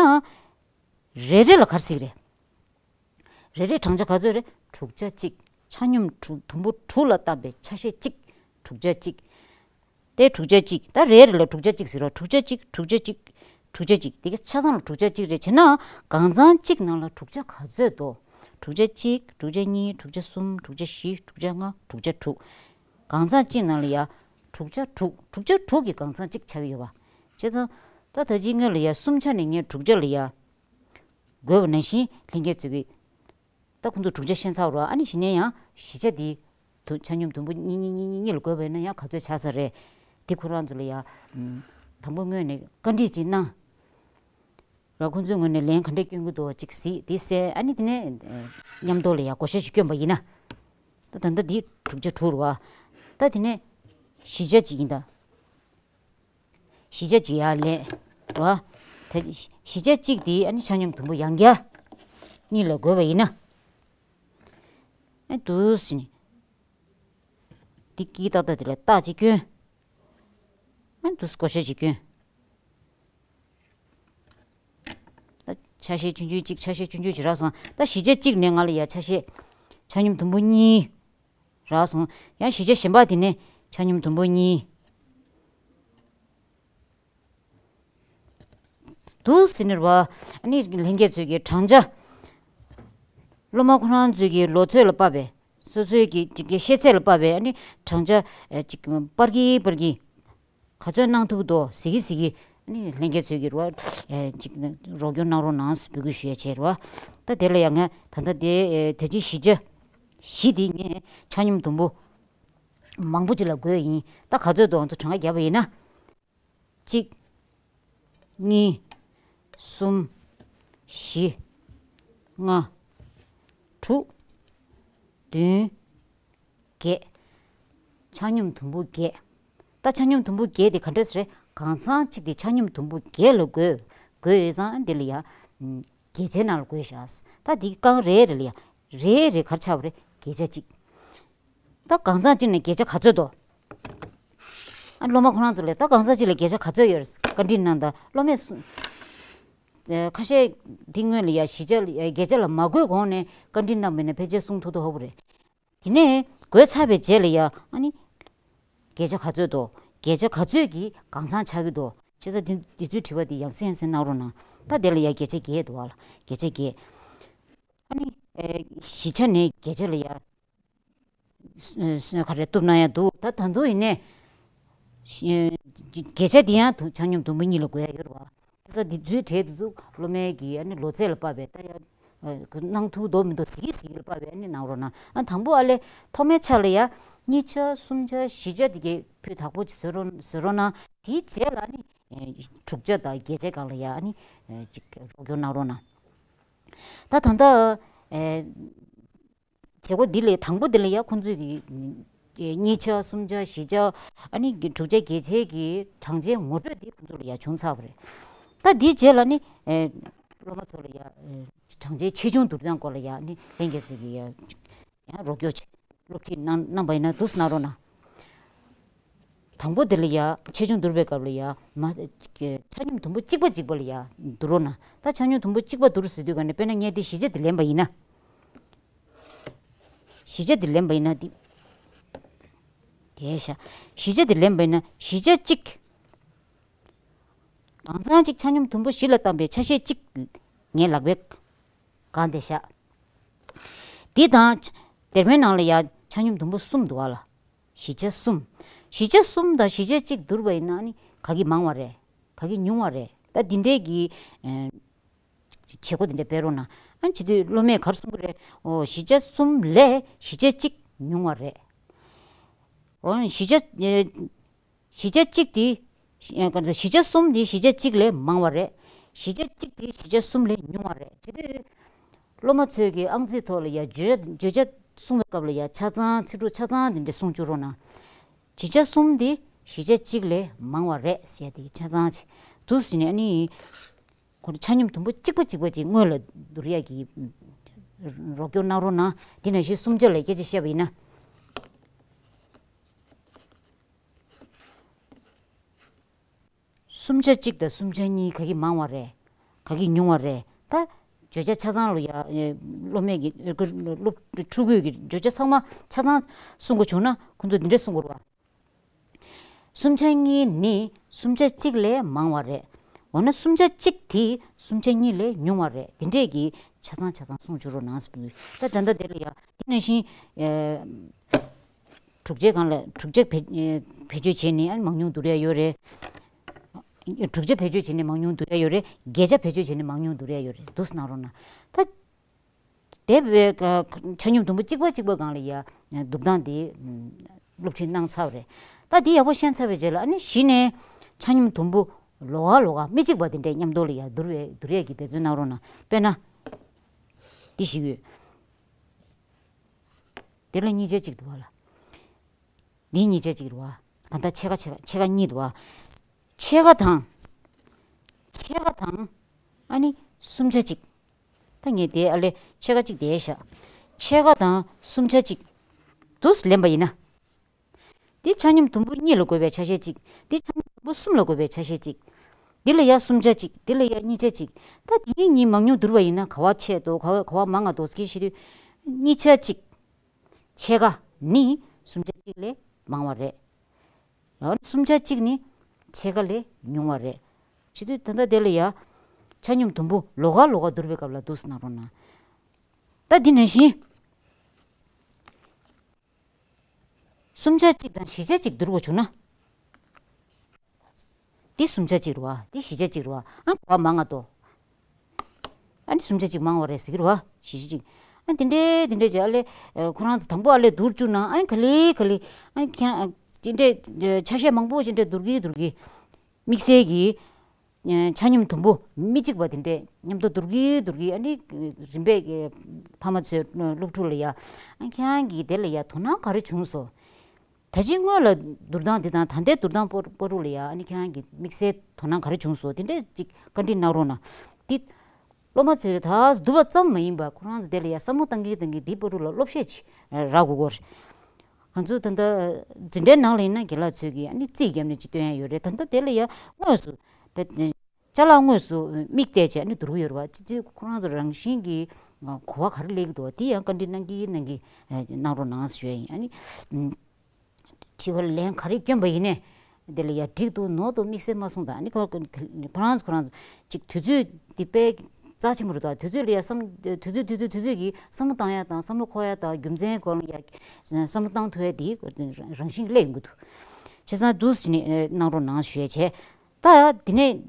རེ་རེ་ལ་ག་རེ་ཟེར་གི་རེད། རེ་རེ་གྲངས་ཆ་ག་ཚོད་རེད། དྲུག་ཆ་གཅིག་ཆ་སྙོམས་དྲུག་དུམ་བུ་དྲུག་ལ་བཏབ་པའི་ཆ་ཤས་གཅིག་དྲུག་ཆ་གཅིག་དེ་དྲུག་ཆ་གཅིག་ད་རེ་རེ་ལ་དྲུག་ཆ་གཅིག་ཟེར་རོ། དྲུག་ཆ་གཅིག་དྲུག་ཆ་གཅིག་དྲུག་ཆ་གཅིག་དེ་ག་ཆ་ཚང་ལ་དྲུག་ཆ་གཅིག་རེད་བྱས་ན། གང་ཚང་གཅིག་ནང་ལ་དྲུག་ཆ་ག་ཚོད་འདུག་དྲུག་ཆ་གཅིག་དྲུག་ཆ་གཉིས། དྲུག་ཆ་གསུམ། དྲུག་ཆ་བཞི། དྲུག་ཆ་ལྔ། དྲུག་ཆ་དྲུག་གང་ཚང་གཅིག་ནང་ལ་ཡ་དྲུག་ཆ་དྲུག་དྲུག་ཆ་དྲུག་གི་གང་ཚང་གཅིག་ཆགས་ཀྱི་ཡོད་པ། བྱས་ཙང་ད་ད་ཅི་སྔོན་ལ་ཡ་གསུམ་ཆ་ནས་ངས་དྲུག་ཆ་ལ་ཡ། བགོས་པ་ནང་བཞིན་ལྷན་རྒྱས་ཚོས་ཀྱིས། ད་ཁོང་ཚོ་དྲུག་ཆ་ཤེས་ཚར་རོ། ཨ་ནི་གཞི་ནས་ཡང་བཞི་ཆ་འདི། དུ་ཆ་སྙོམས་དུམ་བུ་གཉིས་གཉིས་གཉིས་གཉིས་གཉིས་ལ་བགོས་པ་ཡིན་ན་ཡང་ག་ཚོད་ཆགས་ས་རེད། འདི་ཁོ་རང་ཚོ་ལ་ཡ། ཨམ། དང་པོ་སྔོན་ནས་བཀའ་འདྲི་ཅིག་གནང་། ར་ཁོང་ཚོའི་ངོས་ནས་ལན་ག་འདྲས་སྐྱོན་གྱི་འདུག་ཅིག་གཟིགས་དེ་གསལ། ཨ་ནི་དེ་ནས་མཉམ་དུ་ལ་ཡ་བགོ་བཤའ་ཞིག་བསྐྱོན་པ་ཡིན་ན། ད་ད་ལྟ་འདི་དྲུག་ཆ་དྲུག་རེད་བ། ད་དེ་ནས་བཞི་ཆ་ཅིག་ཡིན་ད། བཞི་ཆ་གཅིག་ཡར་ལེན་རོ། ད་བཞི་ཆ་གཅིག་དེ་ཨ་ནི་ཆ་སྙོམས་དུམ་བུ་ཡང་བསྐྱར་གཉིས་ལ་བགོས་པ་ཡིན་ན། ཨ་འདུག་སེ་ནི། འདི་དཀྱིལ་ཏག་ཏག་དེ་ལ་རྟགས་གཅིག་སྐྱོན། ཨ་འདུག་སེ་བགོ་བཤའ་གཅིག་སྐྱོན། ད་ཆ་ཤས་ཆུང་ཆུང་གཅིག་ཆ་ཤས་ཆུང་ཆུང་གཅིག་རག་སོང་། ད་བཞི་ཆ་གཅིག་ནས་ང་ལ་ཡ་ཆ་ཤས། ཆ་སྙོམས་དུམ་བུ་གཉིས། རག་སོང་། ཡང་བཞི་ཆ་གཞན་པ་དེ་ནས་ཆ་སྙོམས་དུམ་བུ་གཉིས། འདུག་སེ་ནི་རེད་བ། ཨ་ནི་ལྷན་རྒྱས་ཚོས་ཀྱི་གྲངས་ཆ། སློབ་མ་ཁོ་རང་ཚོས་ཀྱི་ལོ་ཚོད་ལ་དཔག་པའི། སོ་སོའི་གི་ཅིག་གི་ཤེས་ཚད་ལ་དཔག་པའི་ཨ་ནི་གྲངས་ཆ་ཨ་ཅིག་སྤར་གི་སྤར་གི། ག་ཚོད་གནང་ཐུབ་འདུག་གཟིགས་གི་གཟིགས་གི། ཨ་ནི་ལྷན་རྒྱས་ཚོས་ཀྱི་རེད་བ། ཨ་ཅིག་རོགས་སྐྱོར་གནང་རོགས་གནང་ཟེར་འབོད་སྐུལ་ཞུ་ཡ་བྱས་རེད་བ། ད་དེ་ལ་ཡང་ང་ད་ལྟ་དེ་ཨ་ད་ཅི་བཞི་ཆ། བཞི་དེ་ངས་ཆ་སྙོམས་དུམ་བུ། མང་པོ་ཅིག་ལ་བགོས་ཡིན། ད་ག་ཚོད་འདུག་ང་ཚོ་གྲངས་ཀ་བརྒྱབ་པ་ཡིན་ན། གཅིག་གཉིས། གསུམ། བཞི། ལྔ། དྲུག་བདུན། བརྒྱད། ཆ་སྙོམས་དུམ་བུ་བརྒྱད། ད་ཆ་སྙོམས་དུམ་བུ་བརྒྱད་དེ་ག་འདྲ་ཟེར། གང་ཚང་གཅིག་དེ་ཆ་སྙོམས་དུམ་བུ་བརྒྱད་ལ་བགོས། བགོས་ཡོད་ཙང་འདི་ལ་ཡ། བརྒྱད་ཆའི་ནང་ལ་བགོས་བཞག་ད་འདི་རྐང་རེ་རེ་ལ་ཡ། རེ་རེ་ག་རེ་ཆགས་པ་རེད། བརྒྱད་ཆ་གཅིག་ད་གང་ཚང་གཅིག་ནས་བརྒྱད་ཆ་ག་ཚོད་འདུག་ཨ། སློབ་མ་ཁོ་རང་ཚོ་ལ་ད་གང་ཚང་གཅིག་ལ་བརྒྱད་ཆ་ག་ཚོད་ཡོད་རེད། བཀའ་འདྲི་གནང་དང་། སློབ་མས་གསུངས། ཨ། ཁ་ཤས་འདི་སྔོན་ལ་ཡ་བཞི་ཆ་ལ་ཡ། བརྒྱད་ཆ་ལ་མ་བགོས་གོང་ནས་བཀའ་འདྲི་གནང་བ་ཡིན་ན་ཕལ་ཆེར་གསུང་ཐུབ་ཐུབ་ཧ་པོ་རེད། དེ་ནས་བགོས་ཚར་བའི་རྗེས་ལ་ཡ། ཨ་ནི་བརྒྱད་ཆ་ག་ཚོད་འདུག་བརྒྱད་ཆ་ག་ཚོད་ཀྱི་གང་ཚང་ཆགས་ཀྱི་འདུག་བྱས་ཙང་འདི་འདི་ཚོའི་དྲི་བ་འདི་ཡང་སེ་ཡང་སེ་གནང་རོགས་གནང་། ད་དེ་ལ་ཡ་བརྒྱད་ཆ་བརྒྱད་འདུག་བ་ལ། བརྒྱད་ཆ་བརྒྱད། ཨ་ནི་ཨེ། བཞི་ཆ་ནས་བརྒྱད་ཆ་ལ་ཡ། ཨ། ག་རེ་གཏུབ་ན་ཡང་འདུག་ད་ད་དུང་ཡིན་ནའི། བརྒྱད་ཆ་འདི་ཡང་དུ་ཆ་སྙོམས་དུམ་བུ་གཉིས་ལ་བགོས་ཡ་ཡོད་རེད་བ། ད་འདི་ཚོའི་གྲས་འདི་ཚོ་སློབ་མའི་གི་ཨ་ནི་ལོ་ཚད་ལ་དཔག་པའི་ད་ཡ། ཨ། གནང་ཐུབ་འདུག་མི་འདུག་གཟིགས་གཟིགས་ལ་དཔག་པའི་ཨ་ནི་གནང་རོགས་གནང་། ཨ། དང་པོ་ཨ་ལས་ཐོག་མའི་ཆ་ལ་ཡ། གཉིས་ཆ་གསུམ་ཆ་བཞི་ཆ་འདི་གའི་ཕུད་དག་པོ་ཅིག་བཟོ་རོགས་བཟོ་རོགས་གནང་། དེའི་རྗེས་ལ་ཨ་ནི་ཨེ། དྲུག་ཆ་དང་བརྒྱད་ཆའི་སྒང་ལ་ཡ་ཨ་ནི་ཨེ། ཅིག་རོགས་སྐྱོར་གནང་རོགས་གནང་། ད་ད་ལྟ་ཨེ། བྱེད་སྒོ་འདི་ལས་དང་པོ་འདི་ལ་ཡ་ཁོང་ཚོས་ཀྱི་གཉིས་ཆ་གསུམ་ཆ་བཞི་ཆ་ཨ་ནི་དྲུག་ཆ་བརྒྱད་ཆའི་གི་གྲངས་ཆའི་ངོ་སྤྲོད་འདི་ཁོང་ཚོ་ལ་ཡ་བྱུང་ཚར་བ་རེད། ད་འདིའི་རྗེས་ལ་ནི་ཨེ། སློབ་མ་ཚོ་ལ་ཡ་ཨེ། གྲངས་ཆའི་ཆེ་ཆུང་བསྡུར་སྟངས་སྐོར་ལ་ཡ་ནི་ལྷན་རྒྱས་ཚོས་ཀྱི་ཡ་ཡང་རོགས་སྐྱོར་བྱེད། སློབ་ཁྲིད་གནང་གནང་པ་ཡིན་ན་འདུག་སེ་གནང་རོགས་གནང་། དང་པོ་དེ་ལ་ཡ་ཆེ་ཆུང་བསྡུར་བའི་སྐབས་ལ་ཡ་མ། ཆ་སྙོམས་དུམ་བུ་གཅིག་པ་གཅིག་པ་ལ་ཡ་བསྡུར་རོགས་གནང་། ད་ཆ་སྙོམས་དུམ་བུ་གཅིག་པ་བསྡུར་ཟེར་དུས་ག་ནས་དཔེར་ན་ངས་འདི་བཞི་ཆ་འདི་ལེན་པ་ཡིན་ན། བཞི་ཆ་འདི་ལེན་པ་ཡིན་ན་འདི། དེ་བཞག་བཞི་ཆ་འདི་ལེན་པ་ཡིན་ན་བཞི་ཆ་གཅིག་གང་ཚང་གཅིག་ཆ་སྙོམས་དུམ་བུ་བཞི་ལ་བཏང་པའི་ཆ་ཤས་གཅིག་ངའི་ལག་པའི་སྒང་དེ་བཞག་འདི་དང་། སྡེར་མའི་ནང་ལ་ཡ་ཆ་སྙོམས་དུམ་བུ་གསུམ་འདུག་བ་ལ། བཞི་ཆ་གསུམ། བཞི་ཆ་གསུམ་དང་བཞི་ཆ་གཅིག་བསྡུར་བ་ཡིན་ན་ནི་ག་གི་མང་བ་རེད། ག་གི་ཉུང་བ་རེད། ད་འདི་འདྲའི་གི་ཨེ། བྱེད་སྒོ་འདི་འདྲ་སྤེལ་རོགས་གནང་། ཨ། བྱེད་དུས་སློབ་མས་ག་རེ་གསུང་གི་རེད། ཨོ། བཞི་ཆ་གསུམ་ལས་བཞི་ཆ་གཅིག་ཉུང་བ་རེད། ཨོ། བཞི་ཆ་ཨེ། བཞི་ཆ་གཅིག་དེ། ཨེ། ག་རེ། བཞི་ཆ་གསུམ་དེ་བཞི་ཆ་གཅིག་ལས་མང་བ་རེད། བཞི་ཆ་གཅིག་དེ་བཞི་ཆ་གསུམ་ལས་ཉུང་བ་རེད། བྱེད་དུས་སློབ་མ་ཚོས་ཀྱི་ཨང་རྩིས་ཐོག་ལ་ཡ་བརྗོད་བརྗོད་བྱ་གསུང་བའི་སྐབས་ལ་ཡ་ཆ་ཚང་། ཚིག་གྲུབ་ཆ་ཚང་དེ་འདྲ་གསུང་བཅུག་རོགས་གནང་། བཞི་ཆ་གསུམ་དེ་བཞི་ཆ་གཅིག་ལས་མང་བ་རེད་ཟེར་ཡ་དེ་ཆ་ཚང་བྱེད་དུས་ཟེར་ནས་ཨ་ནི། ཁོ་ཆ་སྙོམས་དུམ་བུ་གཅིག་པ་གཅིག་པ་ཅིག་སྔོན་ལ་བསྡུར་ཡ་གི་རོགས་སྐྱོར་གནང་རོགས་གནང་། དེ་ནང་བཞིན་གསུམ་ཆ་ལ་སྐད་ཆ་བཤད་པ་ཡིན་ན། གསུམ་ཆ་གཅིག་དང་གསུམ་ཆ་གཉིས་ག་གི་མང་བ་རེད། ག་གི་ཉུང་བ་རེད། ད་བརྗོད་བྱ་ཆ་ཚང་ལ་ཡ། ཨེ། སློབ་མས་ཀྱི། ཨེ། སློབ་ཕྲུ་གུས་ཀྱི་བརྗོད་བྱ་ཚང་མ་ཆ་ཚང་གསུང་དགོས་བྱུང་ན་ཁོང་ཚོས་འདི་འདྲས་གསུང་དགོས་རེད་བ། གསུམ་ཆ་གཉིས་ནི་གསུམ་ཆ་གཅིག་ལས་མང་བ་རེད། འོ་ན་གསུམ་ཆ་གཅིག་དེ་གསུམ་ཆ་གཉིས་ལས་ཉུང་བ་རེད། དེ་འདྲས་ཀྱི་ཆ་ཚང་ཆ་ཚང་གསུང་བཅུག་རོགས་གནང་ཟེར་བ། ད་ད་ལྟ་དེ་ལ་ཡ། དེ་ནང་བཞིན། ཨེ། དྲུག་ཆའི་སྒང་ལ། དྲུག་ཆ་བེད་ཨེ། བེད་སྤྱོད་བྱས་ནས་ཨ་ནི་མང་ཉུང་བསྡུར་ཡ་ཡོད་རེད། དྲུག་ཆ་བེད་སྤྱོད་བྱས་ནས་མང་ཉུང་བསྡུར་ཡ་ཡོད་རེད། བརྒྱད་ཆ་བེད་སྤྱོད་བྱས་ནས་མང་ཉུང་བསྡུར་ཡ་ཡོད་རེད། འདུག་སེ་གནང་རོགས་གནང་། ད། དེ་བས་ཆ་སྙོམས་དུམ་བུ་གཅིག་པ་གཅིག་པ་སྒང་ལ་ཡ་བསྡུར་སྟངས་དེ་སློབ་ཁྲིད་གནང་ཚར་བ་རེད། ད་འདི་ཡག་པོ་ཤེས་ཚར་བའི་རྗེས་ལ་ཨ་ནི་གཞི་ནས་ཆ་སྙོམས་དུམ་བུ་ལོགས་ཀ་ལོགས་ཀ་མི་གཅིག་པ་དེ་འདྲའི་མཉམ་དུ་ལ་ཡ་བསྡུར་བའི་བསྡུར་ཡས་ཀྱི་འབད་བརྩོན་གནང་རོགས་གནང་། དཔེར་ན། འདི་ཞིག་ཡོད། འདི་ལ་གཉིས་ཆ་གཅིག་འདུག་བ་ལ། འདི་གཉིས་ཆ་གཅིག་རེད་བ། གང་ལྟར་ཕྱེད་ཀ་ཕྱེད་ཀ་ཕྱེད་ཀ་གཉིས་འདུག་བ། ཕྱེད་ཀ་དང་། ཕྱེད་ཀ་དང་། ཨ་ནི་གསུམ་ཆ་གཅིག་ད་ངས་དེ་ཨ་ལས་ཕྱེད་ཀ་གཅིག་དེ་བཞག་ཕྱེད་ཀ་དང་གསུམ་ཆ་གཅིག་འདུག་སེ་ལེན་པ་ཡིན་ན། འདི་ཆ་སྙོམས་དུམ་བུ་གཉིས་ལ་བགོས་པའི་ཆ་ཤས་གཅིག་འདི་ཆ་སྙོམས་དུམ་བུ་གསུམ་ལ་བགོས་པའི་ཆ་ཤས་གཅིག་འདི་ལ་ཡ་གསུམ་ཆ་གཅིག་འདི་ལ་ཡ་གཉིས་ཆ་གཅིག་ད་དེ་གཉིས་མང་ཉུང་བསྡུར་བ་ཡིན་ན་ག་བ་ཆེ་འདུག་ག་བ་ག་བ་མང་ང་འདུག་ཟེར་གྱི་ཞིག་རེད། གཉིས་ཆ་གཅིག་ཕྱེད་ཀ་ནི་གསུམ་ཆ་གཅིག་ལས་མང་བ་རེད། ཡང་ན་གསུམ་ཆ་གཅིག་ནི་ཕྱེད་ཀ་ལས་ཉུང་བ་རེད། བྱེད་དུས་ད་ལྟ་དེ་ལ་ཡ། ཆ་སྙོམས་དུམ་བུ་ལོགས་ཀ་ལོགས་ཀ་བསྡུར་བའི་སྐབས་ལ་འདུག་སེ་གནང་རོགས་གནང་། ད་འདི་ནང་བཞིན། གསུམ་ཆ་གཅིག་དང་བཞི་ཆ་གཅིག་བསྡུར་དགོས་བྱུང་ན། འདི་གསུམ་ཆ་གཅིག་རེད་བ། འདི་བཞི་ཆ་གཅིག་རེད་བ། ཨ། ག་བ་མང་ང་འདུག་ཨ་ནི་གསུམ་ཆ་གཅིག་མང་བ་རེད་ཟེར་གྱི་རེད་བ། བཞི་ཆ་གཅིག་ཨ། འདི་འདྲའི་འདི་འདྲའི་ཅིག་ཨ་ལས། ཨ། ཁོ་རང་ཚོ་དང་པོ་ཨ་ལས་བསྡུར་བཅུག་ན། ཨ་ནི་ག་ལེ་ག་ལེ། ཨ་ནི་ཁྱེད་རང་། ཨ། ཅི་འདྲའི་ཆ་ཤས་མང་པོ་ཅི་འདྲའི་བསྡུར་གྱི་བསྡུར་གྱི། དམིགས་བསལ་གྱི། ཆ་སྙོམས་དུམ་བུ་མི་གཅིག་པ་དེ་འདྲས་མཉམ་དུ་བསྡུར་གི་བསྡུར་གི། ཨ་ནི་རིམ་པས་ཕ་མ་ཚོས་སློབ་ཕྲུག་ལ་ཡ། ཨ་ཁྱེད་རང་གིས་དེ་ལ་ཡ་དོ་སྣང་ག་རེ་བྱུང་སོང་། ད་ཅི་སྔོན་ལ་བསྡུར་སྟངས་འདི་དང་ད་ལྟའི་བསྡུར་སྟངས་བར་དུ་ལ་ཡ། ཨ་ནི་ཁྱེད་རང་གི་དམིགས་བསལ་དོ་སྣང་ག་རེ་བྱུང་སོང་། དེ་འདྲས་ཅིག་བཀའ་འདྲི་གནང་རོགས་གནང་། འདི་སློབ་མ་ཚོས་ད་བསྡུར་བ་ཙམ་མ་ཡིན་པར་ཁོ་རང་ཚོ་དེ་ལ་ཡ་བསམ་བློ་བཏང་གི་བཏང་གི་འདི་བར་དུ་ལ་སློབ་བཤད་ཅིག་རག་དགོས་ཀྱི་རེད། ང་ཚོ་ད་ལྟ་འཛིན་གྲྭའི་ནང་ལ་ཡིན་ན་རྒན་ལགས་ཚོས་ཀྱིས་ཨ་ནི་རྩིས་བརྒྱབ་ནས་ཅིག་སྟོན་ཡ་ཡོད་རེད། ད་ལྟ་དེ་ལ་ཡ་དངོས་སུ་བེད་ཅ་ལག་དངོས་སུ་མིག་བལྟས་བྱས་ཨ་ནི་བསྡུར་གྱི་ཡོད་རེད་བ། ཅི་ཅི་ཁོ་རང་ཚོ་རང་བཞིན་གྱིས་གོ་བ་ག་རེ་སླེབས་ཀྱི་འདུག་བ། དེ་ཡང་བཀའ་འདྲི་གནང་གི་གནང་གི་གནང་རོགས་གནང་ཞུ་ཡ་ཡིན། ཨ་ནི་དྲི་བ་ལན་ག་རེ་བསྐྱོན་པ་ཡིན་ནའི་དེ་ལ་ཡ་འགྲིག་འདུག་ནོར་འདུག་དམིགས་བསལ་མ་གསུངས་དང་། ཨ་ནི་ཁོ་ཁོ་རང་ཚོ་ཁོ་རང་ཚོ་ཅིག་དུས་ཚོད་འདི་དཔེ་རྩ་ཆེན་པོ་རེད་དོ། དུས་ཚོད་ལ་ཡ་བསམ་དུས་ཚོད་དུས་ཚོད་དུས་ཚོད་ཀྱི་བསམ་བློ་བཏང་ཡ་དང་བསམ་བློ་འཁོར་ཡ་དང་རྒྱུ་མཚན་སྐོར་ལ་ཡ་བསམ་བློ་བཏང་ཐུབ་ཡ་དེ་རང་བཞིན་གྱིས་སླེབས་ཡོང་གི་འདུག་བྱས་ཙང་འདུག་སེ་ནས་གནང་རོགས་གནང་ཞུ་ཡ་བྱས། ད་དེ་ནས་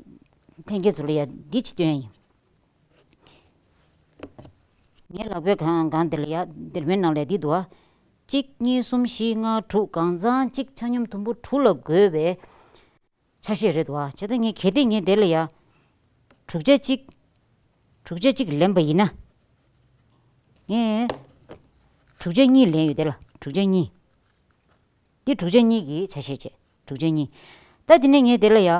ལྷན་རྒྱས་ཚོ་ལ་ཡ་འདི་ཅིག་སྟོན་ཡ་ཡིན། ངའི་ལག་པའི་སྒང་སྒང་དེ་ལ་ཡ་འདིར་མའི་ནང་ལ་འདི་འདུག་ཨ། གཅིག་གཉིས་གསུམ་བཞི་ལྔ་དྲུག་གང་ཚང་གཅིག་ཆ་སྙོམས་དུམ་བུ་དྲུག་ལ་བགོས་པའི་ཆ་ཤས་རེད་འདུག་ཨ། བྱས་ཙང་ངས་གལ་ཏེ་ངས་དེ་ལ་ཡ་དྲུག་ཆ་གཅིག་དྲུག་ཆ་གཅིག་ལེན་པ་ཡིན་ན། ངས་དྲུག་ཆ་གཉིས་ལེན་ཡོད། དེ་ལ་དྲུག་ཆ་གཉིས། འདི་དྲུག་ཆ་གཉིས་ཀྱི་ཆ་ཤས་བྱས། དྲུག་ཆ་གཉིས། ད་དེ་ནས་ངས་དེ་ལ་ཡ།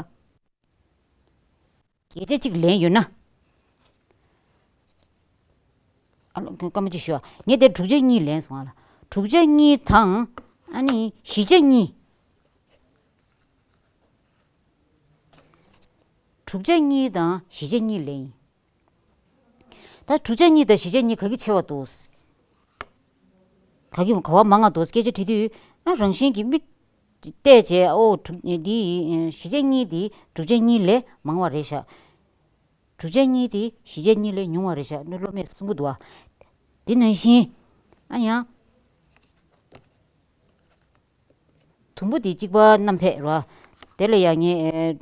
བརྒྱད་ཆ་གཅིག་ལེན་ཡོད་ན། ཨ་ལོ་སྐར་མ་གཅིག་ཞུ་ཨ། ངས་དེ་དྲུག་ཆ་གཉིས་ལེན་སོང་ཨ་ལ། དྲུག་ཆ་གཉིས་དང་། ཨ་ནི་བཞི་ཆ་གཉིས། དྲུག་ཆ་གཉིས་དང་བཞི་ཆ་གཉིས་ལེན་ཡིན། ད་དྲུག་ཆ་གཉིས་དང་བཞི་ཆ་གཉིས་ག་གི་ཆེ་བ་འདུག་ག་གི་ག་བ་མང་བ་འདུག་སྐད་ཆ་དྲིས་དུས། ཨ་རང་བཞིན་གྱི་མིག་བལྟས་བྱས། ཨོ་དྲུག་འདི་བཞི་ཆ་གཉིས་འདི་དྲུག་ཆ་གཉིས་ལས་མང་བ་རེད་ཤག་དྲུག་ཆ་གཉིས་འདི་བཞི་ཆ་གཉིས་ལས་ཉུང་བ་རེད་ཤག་ནི་སློབ་མས་གསུང་གི་འདུག་བ། འདི་ནང་བཞིན། ཨ་ཡང་། དུམ་བུ་འདི་གཅིག་པ་བསྣམས་ཕེབས་རོགས། དེ་ལ་ཡང་ངས་ཨེ།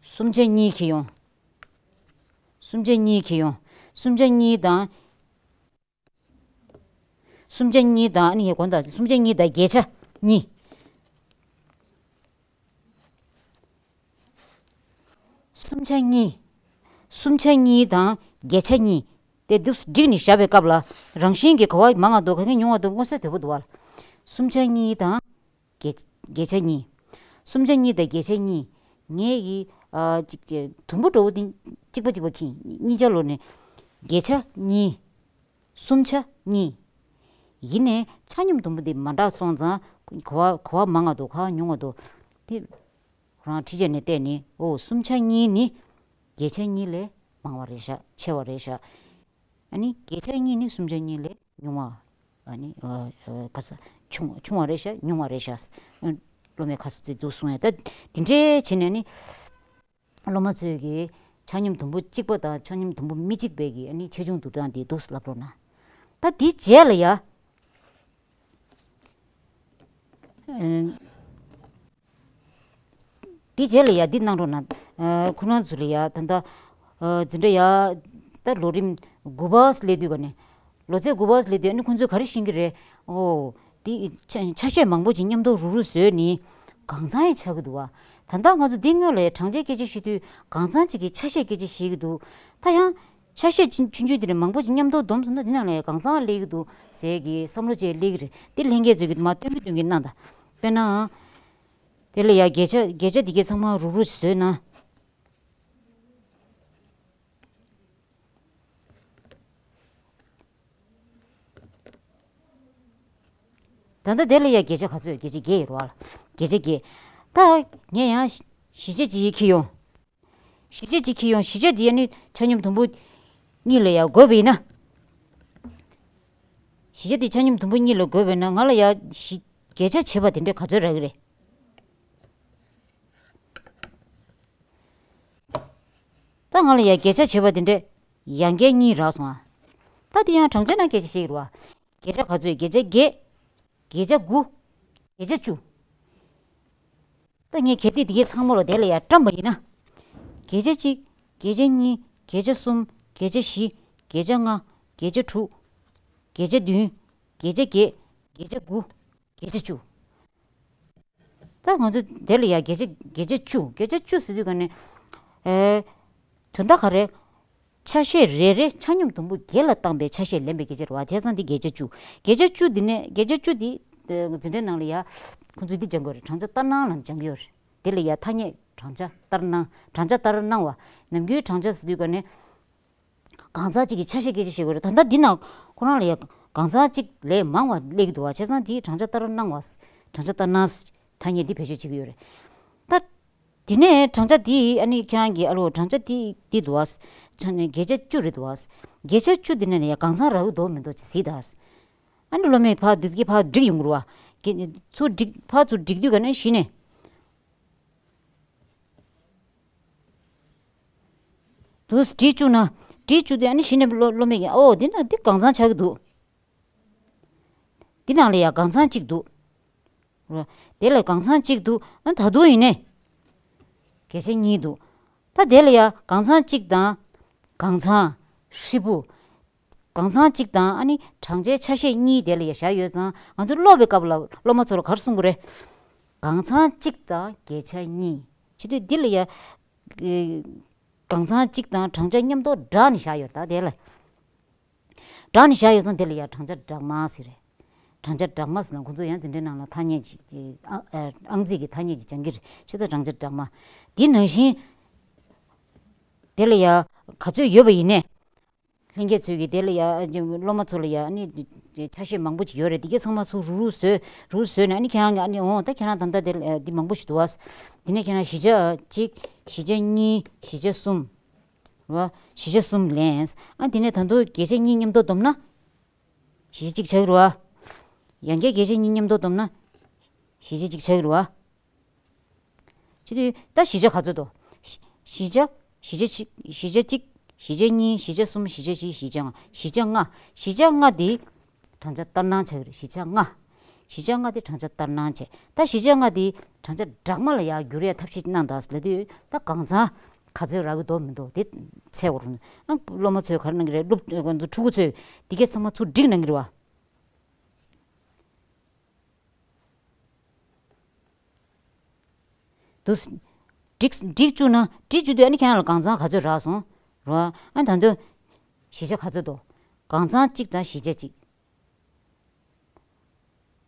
གསུམ་ཆ་གཉིས་འཁྱེར་ཡོང་། གསུམ་ཆ་གཉིས་འཁྱེར་ཡོང་། གསུམ་ཆ་གཉིས་དང་། གསུམ་ཆ་གཉིས་དང་། ཨ་ནི་ངས་གོང་དང་། གསུམ་ཆ་གཉིས་དང་བརྒྱད་ཆ་གཉིས། གསུམ་ཆ་གཉིས། གསུམ་ཆ་གཉིས་དང་བརྒྱད་ཆ་གཉིས། དེ་འདུག་སེ་བསྒྲིགས་ནས་བཞག་པའི་སྐབས་ལ། རང་བཞིན་གྱིས་ག་བ་མང་བ་འདུག་ག་གི་ཉུང་བ་འདུག་མངོན་གསལ་དོད་པོ་འདུག་བ། གསུམ་ཆ་གཉིས་དང་བརྒྱད་བརྒྱད་ཆ་གཉིས། གསུམ་ཆ་གཉིས་དང་བརྒྱད་ཆ་གཉིས། ངས་ཀྱི་ཨ་ཅིག་ཅིག་དུམ་བུ་འདྲ་བོ་དེ་གཅིག་པ་གཅིག་པ་འཁྱེར། གཉིས་ཆ་ལོ་ནས་བརྒྱད་ཆ་གཉིས། གསུམ་ཆ་གཉིས། ཡིན་ནའི་ཆ་སྙོམས་དུམ་བུ་འདི་མ་འདྲ་སོང་ཙང་། ག་བ་ག་བ་མང་བ་འདུག་ག་ཉུང་བ་འདུག་དེ་རང་འཁྲིད་བྱས་ནས་བལྟས་ནས། ཨོ་གསུམ་ཆ་གཉིས་ནི་བརྒྱད་ཆ་གཉིས་ལས་མང་བ་རེད་ཤག་ཆེ་བ་རེད་ཤག་ཨ་ནི་བརྒྱད་ཆ་གཉིས་ནི་གསུམ་ཆ་གཉིས་ལས་ཉུང་བ། ཨ་ནི་ཨ་ཨ་ཁ་ས་ཆུང་ཆུང་བ་རེད་ཤག་ཉུང་བ་རེད་ཤག་སློབ་མས་ཁ་ས་ཚིག་འདུག་གསུང་ཡ། ད་དེ་འདྲའི་བྱས་ནས་ནི། སློབ་མ་ཚོས་ཀྱིས་ཆ་སྙོམས་དུམ་བུ་གཅིག་པ་དང་ཆ་སྙོམས་དུམ་བུ་མི་གཅིག་པའི་གི་ཨ་ནི་ཆེ་ཆུང་བསྡུར་སྟངས་དེ་འདུག་སེ་ལབ་རོགས་གནང་། ད་དེའི་རྗེས་ལ་ཡ། ཨ། དེའི་རྗེས་ལ་ཡ་འདི་གནང་རོགས་གནང་། ཨ། ཁོ་རང་ཚོ་ལ་ཡ་ད་ལྟ་ཨ་འཛིན་གྲྭ་ཡ་ད་ལོ་རིམ་དགུ་པ་སླེབས་དུས་ག་ནས། ལོ་ཚད་དགུ་པ་སླེབས་དུས་ཨ་ནི་ཁོང་ཚོས་ག་རེ་ཤེས་ཀྱི་རེད། ཨོ། འདི་ཆ་ཆ་ཤས་མང་པོ་ཅིག་མཉམ་དུ་རུག་རུག་བཟོས་ནི་གང་ཚང་ཡང་ཆགས་ཀྱི་འདུག་བ། ད་ལྟ་ང་ཚོ་འདི་སྔོན་ལ་ཡང་གྲངས་ཆའི་སྐད་ཆ་བཤད་དུས་གང་ཚང་ཅིག་གིས་ཆ་ཤས་སྐད་ཆ་བཤད་ཀྱི་འདུག་ད་ཡང་ཆ་ཤས་ཆུང་ཆུང་དེ་འདྲ་མང་པོ་ཅིག་མཉམ་དུ་བསྡོམས་སོང་ན་འདི་ནང་ལ་ཡང་གང་ཚང་སླེབས་ཀྱི་འདུག་ཟེར་གྱི་བསམ་བློ་ཅིག་སླེབས་ཀྱི་རེད། འདི་ལྷན་རྒྱས་ཚོས་ཀྱི་མར་སྟོན་གྱི་སྟོན་གྱི་གནང་དང་། དཔེར་ན། དེ་ལ་ཡང་བརྒྱད་ཆ་བརྒྱད་ཆ་འདི་གའི་ཚང་མ་རུག་རུག་བཟོས་ན། ད་ལྟ་དེ་ལ་ཡང་བརྒྱད་ཆ་ག་ཚོད། བརྒྱད་ཆ་བརྒྱད་ཡོད་རེད་བ། བརྒྱད་ཆ་བརྒྱད། ད་ངས་ཡང་བཞི་བརྒྱ་ཅིག་འཁྱེར་ཡོང་། བཞི་བརྒྱ་ཅིག་འཁྱེར་ཡོང་། བཞི་བརྒྱ་འདི་ནི་ཆ་སྙོམས་དུམ་བུ་གཉིས་ལ་ཡང་བགོས་པ་ཡིན་ན། བཞི་བརྒྱ་འདི་ཆ་སྙོམས་དུམ་བུ་གཉིས་ལ་བགོས་པ་ཡིན་ན་ང་ལ་ཡང་བཞི་བརྒྱད་ཆ་བྱེད་པ་དེ་འདྲ་ག་ཚོད་རག་གི་རེད། ད་ང་ལ་ཡང་བརྒྱད་ཆ་བྱེད་པ་དེ་འདྲས་ཡང་བརྒྱད་གཉིས་རག་སོང་ཨ། ད་དེ་ཡང་གྲངས་ཆ་ནང་སྐད་ཆ་བཤད་ཀྱི་རེད་བ། བརྒྱད་ཆ་ག་ཚོད། བརྒྱད་ཆ་བརྒྱད། བརྒྱད་ཆ་དགུ། བརྒྱད་ཆ་བཅུ། ད་ངས་གལ་ཏེ་འདི་གའི་ཚང་མ་ལ་དེ་ལ་ཡང་བཀྲམ་པ་ཡིན་ན། བརྒྱད་ཆ་གཅིག་བརྒྱད་ཆ་གཉིས། བརྒྱད་ཆ་གསུམ། བརྒྱད་ཆ་བཞི། བརྒྱད་ཆ་ལྔ། བརྒྱད་ཆ་དྲུག་བརྒྱད་ཆ་བདུན། བརྒྱད་ཆ་བརྒྱད། བརྒྱད་ཆ་དགུ། བརྒྱད་ཆ་བཅུ། ད་ང་ཚོ་དེ་ལ་ཡ་བརྒྱ་ཆ་བརྒྱ་ཆ་བཅུ་བརྒྱ་ཆ་བཅུ་ཟེར་དུས་ག་ནས། ཨེ། དོན་དག་ག་རེ། ཆ་ཤས་རེ་རེ་ཆ་མཉམ་དུམ་བུ་བརྒྱད་ལ་བཏང་པའི་ཆ་ཤས་ལེན་པའི་བརྒྱ་ཆ་རེད་བ། བྱས་ཙང་འདི་བརྒྱ་ཆ་བཅུ། བརྒྱ་ཆ་བཅུ་འདི་ནས་བརྒྱ་ཆ་བཅུ་འདི། ཨེ། འཛིན་གྲྭའི་ནང་ལ་ཡ། ཁོང་ཚོས་འདི་སྦྱང་དགོས་རེད། བགྲང་བྱ་ལྟར་སྣང་ལབ་ནས་སྦྱང་གི་ཡོད་རེད། དེ་ལ་ཡ་ཐ་སྙད་བགྲང་བྱ་ལྟར་སྣང་བགྲང་བྱ་ལྟར་སྣང་བ། ནམ་རྒྱུན་བགྲང་བྱ་ཟེར་དུས་ག་ནས། གང་ཟག་གཅིག་གི་ཆ་ཤས་སྐད་ཆ་བཤད་དགོས་རེད། ད་ལྟ་འདི་ནང་ཁོ་རང་ལ་ཡ་གང་ཟག་གཅིག་ལས་མང་བ་སླེབས་ཀྱི་འདུག་བ། བྱས་ཙང་དེའི་བགྲང་བྱ་ལྟར་སྣང་བ། བགྲང་བྱ་ལྟར་སྣང་ཐ་སྙད་འདི་བེད་སྤྱོད་བྱེད་ཀྱི་ཡོད་རེད། ད། དེ་ནས་བགྲང་བྱ་འདི་ཨ་ནི་ཁྱེད་རང་གི་ཨ་ལོ་བགྲང་བྱ་འདི་འདི་འདུག་བ། བགྲང་བྱ་བརྒྱ་ཆ་བཅུ་རེད་འདུག་བ། བརྒྱ་ཆ་བཅུ་འདི་ནས་ཡ་གང་ཚང་རག་གི་འདུག་མི་འདུག་ཅིག་གཟིགས་དང་། ཨ་ནི་སློབ་མས་ཕར་འདི་གི་ཕར་བསྒྲིགས་ཡོང་གི་རེད་བ། ཚུར་བསྒྲིགས་ཕར་ཚུར་བསྒྲིགས་དུས་ག་ནས་གཞི་ནས། དུ་བྲིས་བཅུག་ན། བྲིས་བཅུག་དུས་ཨ་ནི་གཞི་ནས་སློབ་སློབ་མས་ཀྱང་ཨོ་འདི་ན་འདི་གང་ཚང་ཆགས་ཀྱི་འདུག་འདི་ནང་ལ་ཡང་གང་ཚང་གཅིག་འདུག་རོ། དེ་ལ་གང་ཚང་གཅིག་འདུག་ཨ་ད་དུང་ཡིན་ནས། བརྒྱ་ཆ་གཉིས་འདུག་ད་དེ་ལ་ཡང་གང་ཚང་གཅིག་དང་། གང་ཚང་། ཧྲིལ་པོ། གང་ཚང་གཅིག་དང་ཨ་ནི་བགྲང་བྱའི་ཆ་ཤས་གཉིས་དེ་ལ་ཡང་བཞག་ཡོད་ཙང་ང་ཚོ་ཀློག་པའི་སྐབས་ལ་སློབ་མ་ཚོ་ལ་ག་རེ་གསུང་དགོས་རེད། གང་ཚང་གཅིག་དང་བརྒྱ་ཆ་གཉིས། བྱེད་དུས་འདི་ལ་ཡང་། གང་ཚང་གཅིག་དང་བགྲང་བྱ་མཉམ་དུ་སྦྲགས་ནས་བཞག་ཡོད་རེད། ད་དེ་ལ་སྦྲགས་ནས་བཞག་ཡོད་ཙང་དེ་ལ་ཡང་བགྲང་བྱ་སྦྲགས་མ་ཟེར་རེད། བགྲང་བྱ་སྦྲགས་མ་ཟེར་ན་ཁོང་ཚོ་ཡང་འཛིན་གྲྭའི་ནང་ལ་ཐ་སྙད་ཅིག་ཨ་ཨ་ཨང་རྩིས་ཀྱི་ཐ་སྙད་ཅིག་སྦྱང་གི་རེད། ཕྱི་ད་བགྲང་བྱ་སྦྲགས་མ། དེ་ནང་བཞིན་དེ་ལ་ཡང་ག་ཚོད་ཡོད་པ་ཡིན་ནས། ལྷན་རྒྱས་ཚོས་ཀྱིས་དེ་ལ་ཡ་སློབ་མ་ཚོ་ལ་ཡ་ཨ་ནི་ཆ་ཤས་མང་པོ་ཅིག་ཡོད་རེད། འདི་གའི་ཚང་མ་ཚུར་རུག་རུག་བཟོས་རུག་བཟོས་ནས་ཨ་ནི་ཁྱེད་རང་གི་ཨ་ནི་འོང་ད་ཁྱེད་རང་ད་ལྟ་དེ་ལ་འདི་མང་པོ་ཞིག་འདུག་བ། འདི་ནས་ཁྱེད་རང་བཞི་ཆ་གཅིག་བཞི་ཆ་གཉིས་བཞི་ཆ་གསུམ། རེད་བ། བཞི་ཆ་གསུམ་ལེན། ཨ་འདི་ནས་ད་དུང་བརྒྱ་ཆ་གཉིས་མཉམ་དུ་བསྡོམས་ན། བཞི་ཆ་གཅིག་ཆགས་ཀྱི་རེད་བ། ཡང་བསྐྱར་བརྒྱ་ཆ་གཉིས་མཉམ་དུ་བསྡོམས་ན། བཞི་ཆ་གཅིག་ཆགས་ཀྱི་རེད་བ། བྱེད་དུས་ད་བཞི་ཆ་ག་ཚོད་འདུག་བཞི་ཆ། བཞི་ཆ་གཅིག་བཞི་ཆ་གཅིག་བཞི་ཆ་གཉིས། བཞི་ཆ་གསུམ། བཞི་ཆ་བཞི། བཞི་ཆ་ལྔ། བཞི་ཆ་ལྔ། བཞི་ཆ་ལྔ་འདི་བགྲང་བྱ་ལྟར་སྣང་ཆགས་ཀྱི་རེད། བཞི་ཆ་ལྔ། བཞི་ཆ་ལྔ་འདི་བགྲང་བྱ་ལྟར་སྣང་བྱས། ད་བཞི་ཆ་ལྔ་འདི་བགྲང་བྱ་སྦྲགས་མ་ལ་ཡར་བསྒྱུར་ཡ་ཐབས་ཤེས་གནང་དང་ལབ་དུས་ད་གང་ཚང་ག་ཚོད་རག་གི་འདུག་མི་འདུག་དེ་འཚོལ་དགོས་རེད། ཨ་སློབ་མ་ཚོས་ག་རེ་གནང་གི་རེད། སློབ་ཕྲུ་གུ་ཚོས་འདི་གའི་ཚང་མ་ཚུར་བསྒྲིགས་གནང་གི་རེད་བ། དུ། བསྒྲིགས་བསྒྲིགས་བཅུག་ན་བསྒྲིགས་བཅུག་དུས་ཨ་ནི་ཁྱེད་རང་ལ་གང་ཚང་ག་ཚོད་རག་སོང་། རོ། ཨ་ནི་ད་དུང་། བཞི་ཆ་ག་ཚོད་འདུག་གང་ཚང་གཅིག་དང་བཞི་ཆ་གཅིག་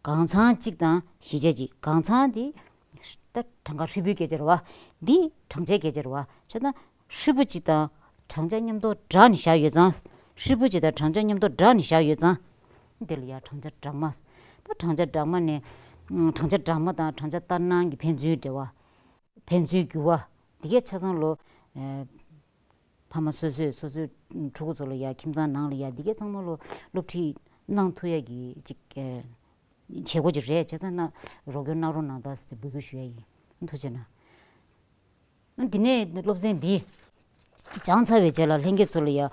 གང་ཚང་གཅིག་དང་བཞི་ཆ་གཅིག་གང་ཚང་དེ། ད་གྲངས་ཀ་ཧྲིལ་པོའི་སྐད་ཆ་རེད་བ། འདི་བགྲང་བྱའི་སྐད་ཆ་རེད་བ། བྱས་ན། ཧྲིལ་པོ་གཅིག་དང་བགྲང་བྱ་མཉམ་དུ་སྦྲགས་ནས་བཞག་ཡོད་ཙང་། ཧྲིལ་པོ་གཅིག་དང་བགྲང་བྱ་མཉམ་དུ་སྦྲགས་ནས་བཞག་ཡོད་ཙང་། འདི་ལ་ཡང་བགྲང་བྱ་སྦྲགས་མ། ད་བགྲང་བྱ་སྦྲགས་མ་ནས། ཨ་བགྲང་བྱ་སྦྲགས་མ་དང་བགྲང་བྱ་ལྟར་སྣང་གི་ཕན་ཚུན་འབྲེལ་བ། ཕན་ཚུན་འགྱུར་བ། འདི་གའི་ཆ་ཚང་ལོ། ཨ་ཕ་མ་སོ་སོས་སོ་སོའི་ཕྲུ་གུ་ཚོ་ལ་ཡང་ཁྱིམ་ཚང་ནང་ལ་ཡང་འདི་གའི་ཚང་མ་ལོ་སློབ་ཁྲིད་གནང་ཐུབ་ཡ་གི་ཅིག་ཨ་བྱེད་སྒོ་ཅིག་རེད། བྱས་ཙང་ན་རོགས་སྐྱོར་གནང་རོགས་གནང་དང་ཟེར་འབོད་སྐུལ་ཞུ་ཡ་ཡིན། ཐུགས་རྗེ་གནང་། འདི་ནས་སློབ་ཚན་འདི་སྦྱངས་ཚར་བའི་རྗེས་ལ་ལྷན་རྒྱས་ཚོ་ལ་ཡ།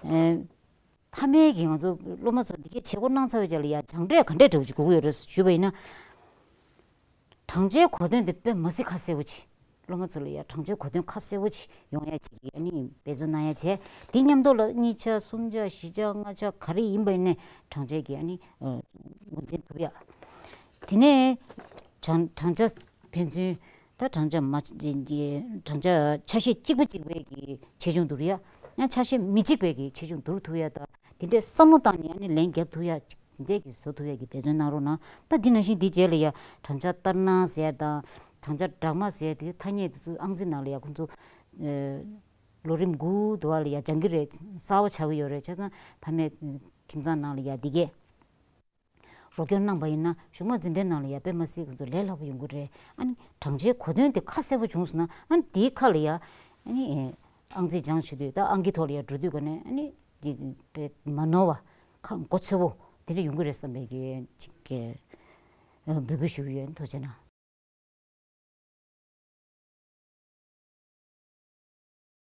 ཨེ། མཐའ་མའི་གི་ང་ཚོ་སློབ་མ་ཚོ་འདི་གའི་བྱེད་སྒོ་གནང་ཚར་བའི་རྗེས་ལ་ཡ་སྦྱངས་འབྲས་ག་འདྲས་འདྲ་བོ་ཅིག་དགོས་ཀྱི་ཡོད་རེད་ཞུས་པ་ཡིན་ན། བགྲང་བྱའི་གོ་དོན་དེ་དཔེ་མ་སྲིད་ཁ་གསལ་པོ་ཅིག་སློབ་མ་ཚོ་ལ་ཡ་བགྲང་བྱའི་གོ་དོན་ཁ་གསལ་པོ་ཅིག་ཡོང་ཡ་ཅིག་ཨ་ནི་འབད་བརྩོན་གནང་ཡ་བྱས། དེ་མཉམ་དུ་ལ་གཉིས་ཆ་གསུམ་ཆ་བཞི་ཆ་ལྔ་ཆ་ག་རེ་ཡིན་པ་ཡིན་ནའི་བགྲང་བྱའི་གི་ཨ་ནི་ངོས་འཛིན་ཐུབ་ཡ། དེ་ནས་བགྲང་བགྲང་བྱ་ཕན་ཚུན། ད་བགྲང་བྱ་མ་བགྲང་བྱ་ཆ་ཤས་གཅིག་པ་གཅིག་པའི་གི་ཆེ་ཆུང་བསྡུར་ཡ། ཡང་ཆ་ཤས་མི་གཅིག་པའི་གི་ཆེ་ཆུང་བསྡུར་ཐུབ་ཡ། ད་དེ་འདྲའི་བསམ་བློ་བཏང་ནས་ཨ་ནི་ལན་རྒྱབ་ཐུབ་ཡ་ཅིག་དེ་འདྲའི་གི་བཟོ་ཐུབ་ཡ་གི་འབད་བརྩོན་གནང་རོགས་གནང་། ད་འདི་ནང་བཞིན་འདི་རྗེས་ལ་ཡ་བགྲང་བྱ་ལྟར་སྣང་ཟེར་ཡ་དང་བགྲང་བྱ་སྦྲགས་མ་ཟེར་ཡ་དེ་ཐ་སྙད་དེ་ཚོ་ཨང་རྩིས་ནང་ལ་ཡ་ཁོང་ཚོ་ལོ་རིམ་དགུ་དུ་བ་ལ་ཡ་སྦྱང་གི་རེད། གསར་པ་ཆགས་ཀྱི་ཡོད་རེད། བྱས་ཙང་ཕ་མས་ཁྱིམ་ཚང་ནང་ལ་ཡ་འདི་གས། རོགས་སྐྱོར་གནང་པ་ཡིན་ན་གཞུག་མ་འཛིན་གྲྭའི་ནང་ལ་ཡ་དཔེ་མ་སྲིད་ཁོང་ཚོ་ལས་སླ་པོ་ཡོང་གི་རེད། ཨ་ནི་བགྲང་བྱའི་གོ་དོན་དེ་ཁ་གསལ་པོ་བྱུང་སོང་ན་ཨ་ནི་དེའི་ཁ་ལ་ཡ་ཨ་ནི་ཨང་རྩིས་སྦྱང་བྱེད་དུས་ད་ཨང་ཀི་ཐོག་ལ་ཡ་འགྲོ་དུས་ག་ནས་ཨ་ནི་དཔེ་མ་ནོར་བ་ཁ་མགོ་ཚོད་པོ་དེ་འདྲ་ཡོང་གི་རེད་བསམ་པའི་གི་ཅིག་གི་འབོད་སྐུལ་ཞུ་གི་ཡོད། ཐུགས་རྗེ་གནང་།